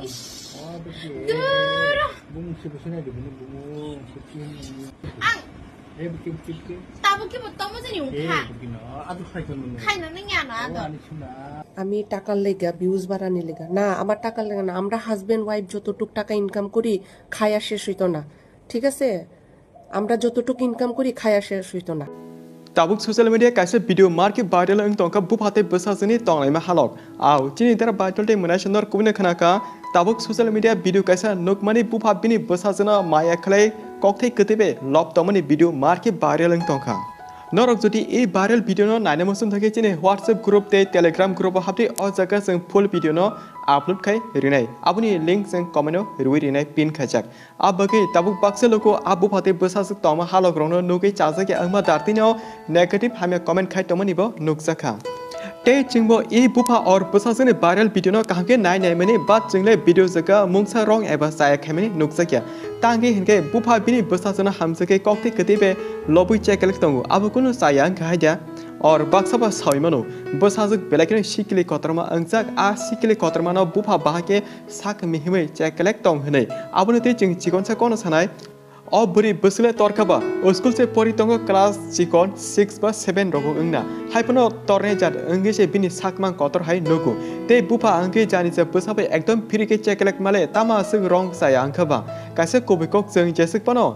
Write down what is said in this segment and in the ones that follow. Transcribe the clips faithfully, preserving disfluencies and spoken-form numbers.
Duro. Bumung se bwswk nai di bini bumung se bini. Ang. Eh, bwkhe, bwkhe, bwkhe. Tabuk khe bo tomo jani wngkha. Eh, bwkhe no. Adu khai kono. Khai no nang ya no adu. Ani suna. আমি টাকার লেগা, ভিউজ বাড়ানি লেগা না, আমার টাকার লেগা না। আমরা হাজবেন্ড ওয়াইফ যতটুক টাকা ইনকাম করি, খায়া শেষ হইতো না, ঠিক আছে? আমরা যতটুক ইনকাম করি, খায়া শেষ হইতো না। Tabuk social media kaisa video marke viral wng tongkha, bupha tei bwsajwkni tonglaima halok. Au, chini dara viral tei mwnai se nor kubui no khna kha. Tabuk social media video kaisa nukmani bupha bini bwsajwkno maya khlai kokthai kwtwi bai love tongmani video marke viral wng tongkha. Norok jodi ei viral video no naina muchung thangkhe chini WhatsApp group tei Telegram group o hapdi, o jaga chwng full video no upload khai rinai. Aboni link chwng comment o riwi rinai pin khaijak. A bagwi tabuk baksa luku a bupha tei bwsajwk tongma halokrokno nugwi chajak ya wngma dartino negative hamya comment khai tongmani bo nukjakha. Tei chwngbo e bupha or bwsajwkni viral video no kaham khe nai naimani, but chwngle video jaga mungsa wrong eba chaya khaimani nukjakya. Tangwi hinkhe bupha bini bwsajwkno hamjakhe koktwi kwtwi bai lobwi chekelek tongo, abo kunu chaya wngkha haida. Or baksa ba sawi mano, bwsajwk belai kheno sikili kotorma wngjak, a sikili kotormano bupha bahai khe sak mihimwi chekelek tong hinwi. Aboni twi chwng chikonsa kono sanai. O bwrwi bwswkle torkha ba, school se pori tongo, class chikon six ba seven rogo wngna. Haiphano tornai jat wngwi se bini sakmang kotor hai nugo. Tei bupha wngkhe jani je bwsa bai ekdom phiri khe chekelek male, tama aswk wrong chaya wngkha ba. Kaisa kubui kok chwng jeswk phano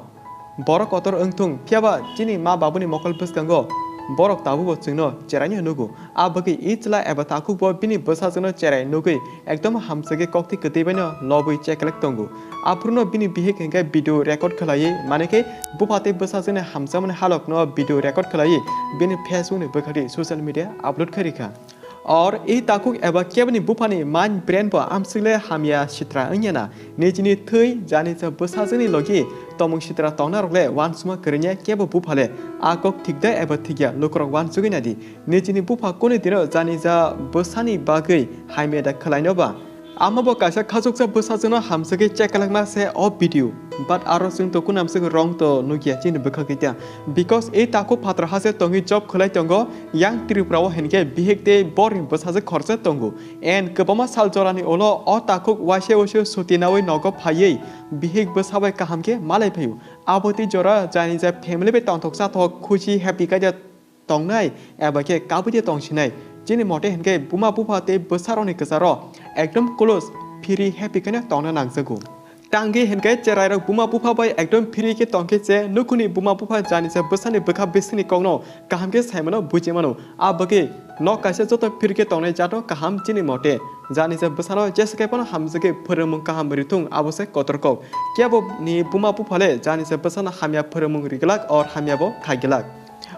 borok kotor wngthung, phiyaba chini ma babuni mokol bwskango borok tabukbo chwngno cheraino nugo. A bagwi i chwla eba takhukbo bini bwsajwkno cherai nugwi ekdom hamswkhe koktwi kwtwi baino lobwi chekelek tongo. Aphurno bini bihik hinkhe video record khlaiwi, manwi khe bupha tei bwsajwkni hamjakmani halokno video record khlaiwi bini Facebook ni bwkhakni social media upload khai rikha. Or i takhuk eba keboni buphani mind brain bo amswkle hamya sitra wngya na. Nijini thwi jani cha bwsajwkni logi tomung sitra tongna rokle wansukma kwrwngya kebo buphale. A kok thik da eba thikya lukurok wansugwi nadi. Nijini bupha kuni dino jani ja bwsani bagwi hamya da khwlaino ba. Ama bo kaisa khachuksa bwsajwkno hamswkhe chekalakma se o video. But aro chwng to kunamswk wrong to nukya chini bwkhak khe tya. Because e takhuk phatra hase tongwi job khwlai tongo, yang Tripura o hinkhe bihik tei borni bwsajwk khorsa tongo. And kwbangma sal jorani ulo o takhuk waisa waisa suti nawi nogo phaiwi bihik bwsa bai kaham khe malai phaio. Abo tei jora jani ja family bai tongthok chathok khusi happy kaida tongnai eba khe kabui tongsinai. Chini mote hinkhe buma bupha tei bwsarokni kwcharo ekdom close, phiri happy kheno tongna nangjago. Tangwi hinkhe cherairok buma bupha bai ekdom phiri khe tongkhe se nukhungni buma bupha jani se bwsani bwkha bisingni kokno kaham khe saimano buji mano. A bagwi nok kaisa joto phiri khe tongnai jato kaham chini mote. Jani se bwsano jesa khe phano hamjagwi phwrwngmung kaham rithung abo se kotor kok. Kebo ni buma bupha le jani se bwsano hamya phwrwngmung riglak or hamya bo khaiglak.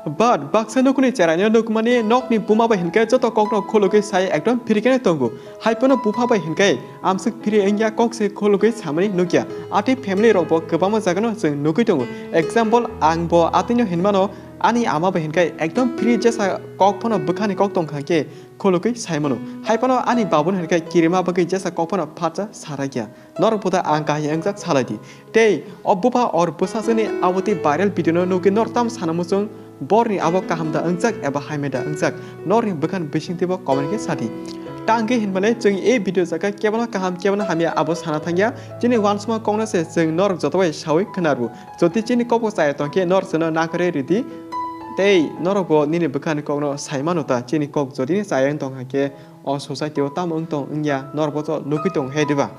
But baksa nukhungni cheraino nukmani nokni buma bai hinkhe joto kokno khulugwi sai ekdom phiri kheno tongo. Haiphano bupha bai hinkhe amswk phiri wngya kok se khulugwi samani nukya. Atwi family rokbo kwbangma jagano chwng nugwi tongo. Example, ang bo atwino hinmano, ani ama bai hinkhe ekdom phiri jesa kok phano bwkhani kok tongkha khe khulugwi saimano. Haiphano ani babun hinkhe kirima bagwi jesa kok phano phatsa sarakya. Norok bo da ang kahai wngjak salai di. Tei o bupha or bwsajwkni abo tei viral video no nugwi nor tamo sana muchung, borni abo kaham da wngjak eba hamya da wngjak, norni bwkhani bising twibo comment khe sadi. Tangwi hinmale chwng e video jaga kebono kaham kebono hamya abo sana thangya, chini wansukma kokno se chwng norok joto bai sawi khwnarwo. Jodi chini kokbo chaya tongkhe nor chwngno nakarwi ridi, tei norokbo nini bwkhani kokno saimano ta, chini kok jodi ni chaya wng tongkha khe o society o tamo wng tong wngya norok bo to nugwi tong he diba?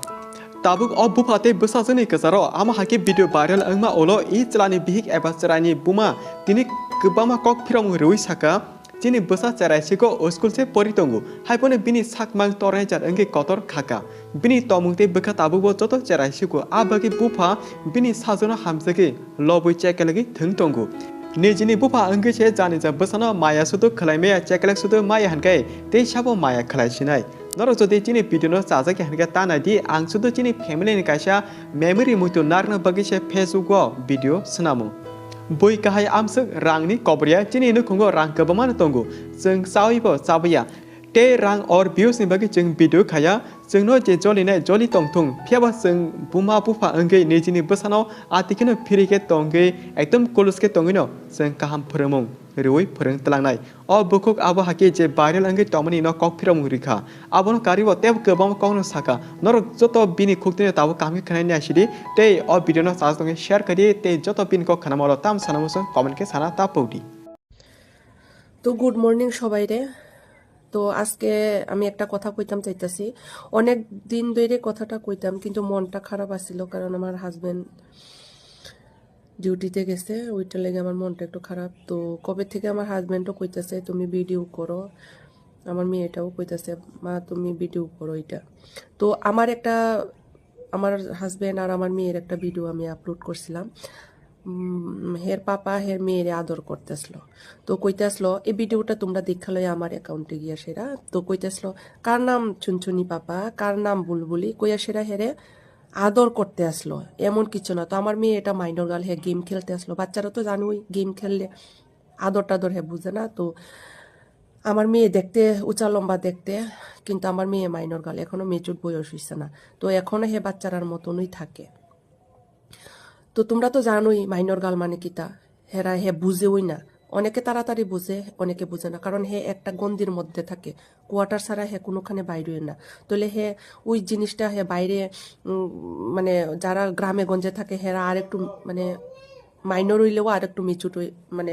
Tabuk o bupha tei bwsajwkni kwcharo ama hai khe video viral wngma ulo i chwlani bihik eba chwraini buma tini kwbangma kok phiromung rwui saka, chini bwsa cherai siko o school se pori tongo, haiphano bini sakmang tornai jat wngwi kotor khaka. Bini tomung tei bwkha tabukbo joto cherai siko, a bagwi bupha bini sajwkno hamjagwi lobwi chekelgwi thwng tongo. Nijini bupha wngwi se jani ja bwsano maya sudu khwlai maya, chekelek sudu maya hinkhe tei sabo maya khwlai sinai. Norok jodi chini video no chajak ya hinkhe ta nai di, ang sudu chini family ni kaisa memory muitu narwkna bagwi se Facebook o video swnamo. Bui kahai amswk rang ni koborya, chini nukhungo rang kwbangma no tongo, chwng chawi bo chabaya. Tei rang or views ni bagwi chwng video khaya, chwngno je jolinai joli tongthung, phiyaba chwng buma bupha wngwi nijini bwsano atikheno phiri khe tongwi ekdom close khe tongwino chwng kaham phwrwngmung. rwi phwrwng tlangnai. O bukhuk abo hake je viral wngwi tongmani no kok phiromung rikha. Abono karibo tebo kwbangma kokno sakha. Norok joto bini khuktwino tabuk kaham khe khwnai nai sidi tei o video no chajak tongwi share khaidi tei joto bini kok khwnamalo tam sana muchung comment khe sana ta pokdi. তো good morning সবাইরে। তো আজকে আমি একটা কথা কইতাম চাইতাছি। অনেক দিন ধরে কথাটা কইতাম, কিন্তু মনটা খারাপ আছিল, কারণ আমার হাজবেন্ড ডিউটিতে গেছে, ওইটার লাগি আমার মনটা একটু খারাপ। তো কবে থেকে আমার হাজবেন্ডও কইতাছে, "তুমি ভিডিও করো", আমার মেয়েটাও কইতাছে, "মা, তুমি ভিডিও করো এটা।" তো আমার একটা, আমার হাজবেন্ড আর আমার মেয়ের একটা ভিডিও আমি আপলোড করছিলাম। উম, হের পাপা হের মেয়েরে আদর করতে আসলো। তো কইতে আসলো, "এই ভিডিওটা তোমরা দেখা লয় আমার অ্যাকাউন্টে গিয়া সেরা।" তো কইতে আসলো, "কার নাম চুনচুনি পাপা, কার নাম বুলবুলি?" কইয়া সেরা হেরে আদর করতে আসলো, এমন কিছু না। তো আমার মেয়ে এটা মাইনর গার্ল, হে গেম খেলতে আসলো। বাচ্চারা তো জানোই, গেম খেললে আদর টাদর হে বুঝে না। তো আমার মেয়ে দেখতে উঁচা লম্বা দেখতে, কিন্তু আমার মেয়ে মাইনর গার্ল, এখনো মেচুর বয়স হইছে না। তো এখনো হে বাচ্চারার মতনই থাকে। তো তোমরা তো জানোই মাইনর গার্ল মানে কিতা, হেরা হে বুঝেওই না। অনেকে তাড়াতাড়ি বুঝে, অনেকে বুঝে না, কারণ হে একটা গন্ডির মধ্যে থাকে, কোয়ার্টার ছাড়া হে কোনোখানে বাইরে হয় না। তাহলে হে ওই জিনিসটা হে বাইরে, উম, মানে যারা গ্রামে গঞ্জে থাকে, হেরা আর একটু মানে মাইনর হইলেও আর একটু মেচুর, মানে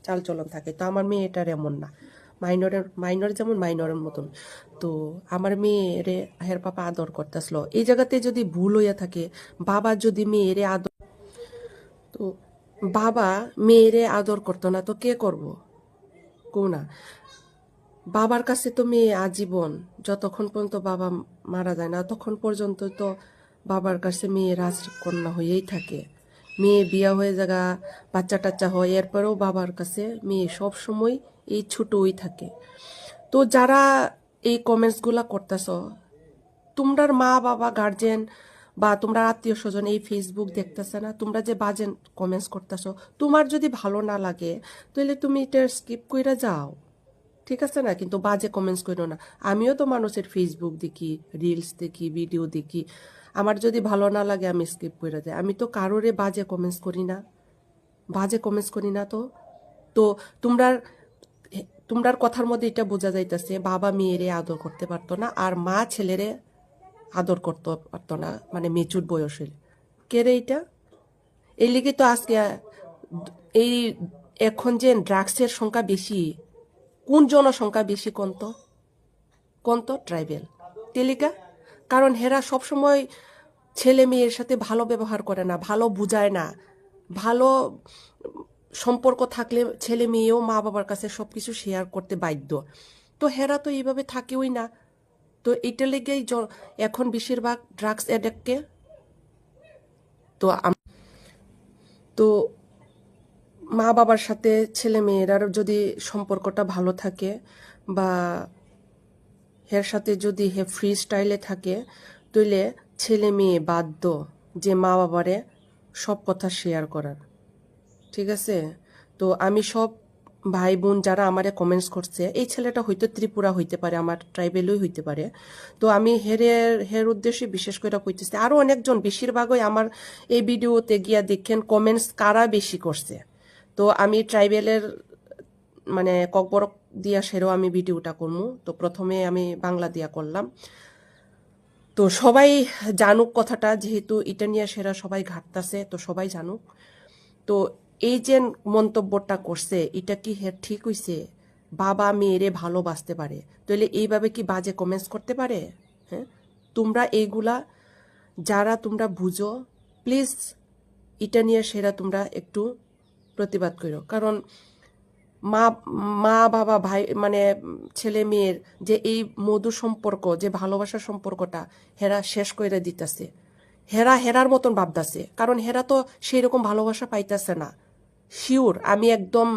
চাল চলন থাকে। তো আমার মেয়েটার এমন না, মাইনরের, মাইনর যেমন মাইনরের মতন। তো আমার মেয়েরে হের পাপা আদর করতে আসলো। এই জায়গাতে যদি ভুল হইয়া থাকে, বাবা যদি মেয়েরে আদর, তো বাবা মেয়েরে আদর করতো না, তো কে করবো? কো না। বাবার কাছে তো মেয়ে আজীবন, যতক্ষণ পর্যন্ত বাবা মারা যায় না, ততক্ষণ পর্যন্ত তো বাবার কাছে মেয়ে রাজকন্যা হয়েই থাকে। মেয়ে বিয়া হয়ে জায়গা, বাচ্চা টাচ্চা হয়, এরপরেও বাবার কাছে মেয়ে সব সময় এই ছোটই থাকে। তো যারা এই কমেন্টস গুলা করতেছ, তোমরার মা বাবা, গার্জেন বা তোমরা আত্মীয় স্বজন এই ফেসবুক দেখতেছে না, তোমরা যে বাজে কমেন্টস করতেছ, তোমার যদি ভালো না লাগে, তাহলে তুমি এটা স্কিপ কইরা যাও, ঠিক আছে না? কিন্তু বাজে কমেন্টস করো না। আমিও তো মানুষের ফেসবুক দেখি, রিলস দেখি, ভিডিও দেখি, আমার যদি ভালো না লাগে আমি স্কিপ করে যাই। আমি তো কারোরে বাজে কমেন্টস করি না, বাজে কমেন্টস করি না তো। তো তোমরার, তোমরার কথার মধ্যে এটা বোঝা যাইতেছে বাবা মেয়েরে আদর করতে পারতো না, আর মা ছেলেরে আদর করতে পারতো না, মানে মেচুর বয়স হইলে। কে রে এটা? এই লিগে তো আজকে, আহ, এই এখন যে ড্রাগসের সংখ্যা বেশি, কোন জনসংখ্যা বেশি কোন তো? কোন তো? ট্রাইবেল। তেলিকা? কারণ হেরা সবসময় ছেলে মেয়ের সাথে ভালো ব্যবহার করে না, ভালো বুঝায় না, ভালো সম্পর্ক থাকলে ছেলে মেয়েও মা বাবার কাছে সবকিছু শেয়ার করতে বাধ্য। তো হেরা তো এইভাবে থাকেওই না। তো এইটা লেগেই জ-, এখন বেশিরভাগ ড্রাগস অ্যাডিক্টকে। তো আম-, তো মা বাবার সাথে ছেলে মেয়েরার যদি সম্পর্কটা ভালো থাকে বা এর সাথে যদি হে ফ্রি স্টাইলে থাকে, তাইলে ছেলে মেয়ে বাধ্য যে মা বাবারে সব কথা শেয়ার করার, ঠিক আছে? তো আমি সব ভাই বোন যারা আমারে কমেন্টস করছে, এই ছেলেটা হয়তো ত্রিপুরা হইতে পারে, আমার ট্রাইবেলই হইতে পারে। তো আমি হেরের, হের উদ্দেশ্যে বিশেষ করে কইতেছি। আরো অনেকজন, বেশিরভাগই আমার এই ভিডিওতে গিয়া দেখেন কমেন্টস কারা বেশি করছে। তো আমি ট্রাইবেলের মানে ককবরক দিয়া সেরও আমি ভিডিওটা করমু। তো প্রথমে আমি বাংলা দিয়া করলাম। তো সবাই জানুক কথাটা, যেহেতু এটা নিয়ে সেরা সবাই ঘাটতাছে, তো সবাই জানুক। তো এই যে মন্তব্যটা করছে, এটা কি হে ঠিক হইছে? বাবা মেয়েরে ভালোবাসতে পারে, তাহলে এইভাবে কি বাজে কমেন্টস করতে পারে? হ্যাঁ, তোমরা এইগুলা যারা তোমরা বুঝো, প্লিজ এটা নিয়ে সেরা তোমরা একটু প্রতিবাদ করো। কারণ মা, মা বাবা, ভাই, মানে ছেলে মেয়ের যে এই মধুর সম্পর্ক, যে ভালোবাসার সম্পর্কটা হেরা শেষ করে দিতেছে। হেরা হেরার মতন ভাবতেছে, কারণ হেরা তো সেই রকম ভালোবাসা পাইতেছে না। শিওর, আমি একদম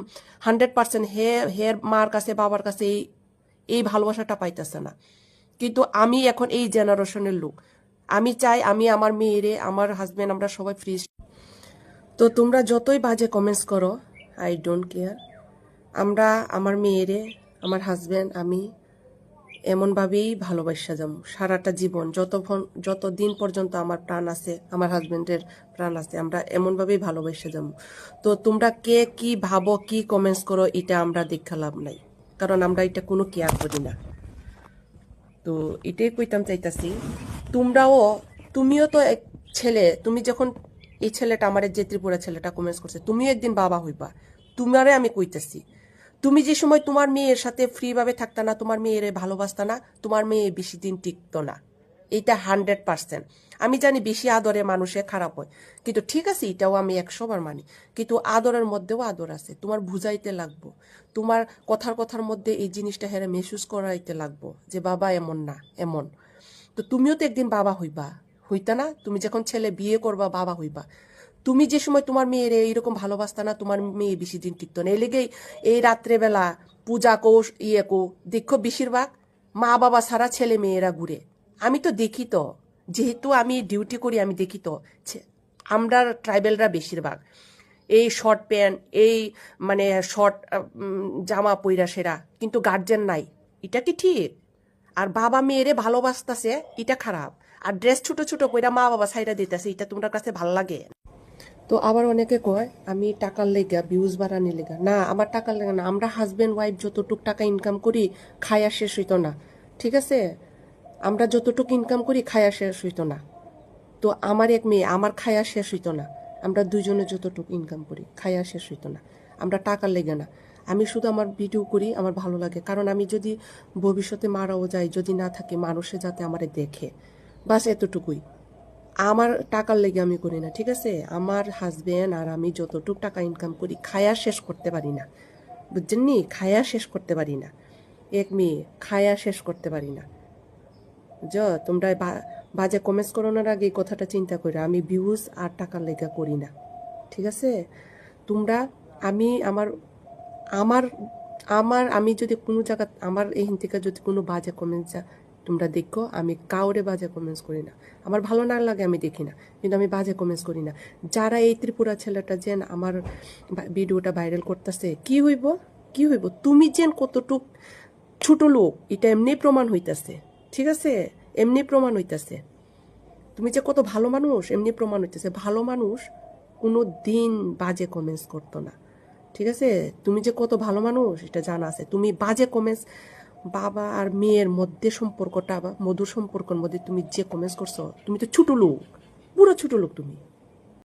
হান্ড্রেড পার্সেন্ট হে, হের মার কাছে, বাবার কাছে এই, এই ভালোবাসাটা পাইতেছে না। কিন্তু আমি এখন এই জেনারেশনের লোক, আমি চাই আমি আমার মেয়েরে, আমার হাজবেন্ড, আমরা সবাই ফ্রি। তো তোমরা যতই বাজে কমেন্টস করো, আই ডোন্ট কেয়ার। আমরা, আমার মেয়েরে, আমার হাজবেন্ড, আমি এমন ভাবেই ভালোবাসা যাবো সারাটা জীবন, যতক্ষণ, যতদিন পর্যন্ত আমার প্রাণ আছে, আমার হাজবেন্ডের প্রাণ আছে, আমরা এমন ভাবেই ভালোবাসা যাবো। তো তোমরা কে কি ভাবো, কি কমেন্টস করো, এটা আমরা দেখা লাভ নাই, কারণ আমরা এটা কোনো কেয়ার করি না। তো এটাই কইতাম চাইতাছি, তোমরাও, তুমিও তো এক ছেলে, তুমি যখন, এই ছেলেটা, আমার যে ত্রিপুরা ছেলেটা কমেন্টস করছে, তুমিও একদিন বাবা হইবা। তোমারে আমি কইতাছি, তুমি যে সময় তোমার মেয়ের সাথে ফ্রি ভাবে থাকতা না, তোমার মেয়েরে ভালোবাসতা না, তোমার মেয়ে বেশি দিন টিকতো না। এটা হান্ড্রেড পার্সেন্ট। আমি জানি বেশি আদরে মানুষে খারাপ হয়, কিন্তু ঠিক আছে, এটাও আমি একশো বার মানি। কিন্তু আদরের মধ্যেও আদর আছে, তোমার বুঝাইতে লাগবো, তোমার কথার কথার মধ্যে এই জিনিসটা হেরে মেহসুস করাইতে লাগবো যে বাবা এমন না, এমন। তো তুমিও তো একদিন বাবা হইবা, হইতা না? তুমি যখন ছেলে বিয়ে করবা, বাবা হইবা, তুমি যে সময় তোমার মেয়েরে এইরকম ভালোবাসতা না, তোমার মেয়ে বেশি দিন টিকতো না। এই লেগেই এই রাত্রেবেলা পূজা কো, ইয়ে কো, দেখো বেশিরভাগ মা বাবা ছাড়া ছেলে মেয়েরা ঘুরে। আমি তো দেখি তো, যেহেতু আমি ডিউটি করি, আমি দেখি তো। ছে-, আমরা ট্রাইবেলরা বেশিরভাগ এই শর্ট প্যান্ট, এই মানে শর্ট জামা পইরা সেরা, কিন্তু গার্জেন নাই। এটা কি ঠিক? আর বাবা মেয়েরে ভালোবাসতাছে, এটা খারাপ। আর ড্রেস ছোট ছোট পইরা মা বাবা সাইডা দিতাছে, এটা তোমরা কাছে ভালো লাগে? তো আবার অনেকে কয় আমি টাকার লেগা, ভিউজ বাড়ানি লেগা। না, আমার টাকার লেগা না, আমরা হাজবেন্ড ওয়াইফ যতটুক টাকা ইনকাম করি, খায়া শেষ হইতো না, ঠিক আছে? আমরা যতটুক ইনকাম করি, খায়া শেষ হইতো না। তো আমার এক মেয়ে, আমার খায়া শেষ হইতো না। আমরা দুইজনে যতটুক ইনকাম করি, খায়া শেষ হইতো না। আমরা টাকার লেগে না। আমি শুধু আমার ভিডিও করি, আমার ভালো লাগে, কারণ আমি যদি ভবিষ্যতে মারাও যাই, যদি না থাকি, মানুষে যাতে আমারে দেখে, বাস এতটুকুই। আমার টাকার লেগে আমি করি না, ঠিক আছে? আমার হাজবেন্ড আর আমি যতটুক টাকা ইনকাম করি, খায়া শেষ করতে পারি না, বুঝছেন নি? খায়া শেষ করতে পারি না। এক মেয়ে খায়া শেষ করতে পারি না। বুঝছো? তোমরা বা-, বাজে কমেন্টস করানোর আগে এই কথাটা চিন্তা করো, আমি ভিউজ আর টাকার লেগা করি না, ঠিক আছে? তোমরা, আমি আমার, আমার, আমার, আমি যদি কোনো জায়গা, আমার এই থেকে যদি কোনো বাজে কমেন্টস যা, তোমরা দেখো, আমি কাউরে বাজে কমেন্টস করি না। আমার ভালো না লাগে আমি দেখি না, কিন্তু আমি বাজে কমেন্টস করি না। যারা এই ত্রিপুরা ছেলেটা যেন আমার বা-, ভিডিওটা ভাইরাল করতেছে, কি হইব? কি হইব? তুমি যেন কতটুক ছোট লোক, এটা এমনি প্রমাণ হইতাছে, ঠিক আছে? এমনি প্রমাণ হইতাছে। তুমি যে কত ভালো মানুষ, এমনি প্রমাণ হইতাছে। ভালো মানুষ কোনো দিন বাজে কমেন্টস করতো না, ঠিক আছে? তুমি যে কত ভালো মানুষ, এটা জানা আছে। তুমি বাজে কমেন্টস, বাবা আর মেয়ের মধ্যে সম্পর্কটা বা মধুর সম্পর্কের মধ্যে তুমি যে কমেন্টস করছো, তুমি তো ছোট লোক, পুরো ছোট লোক তুমি।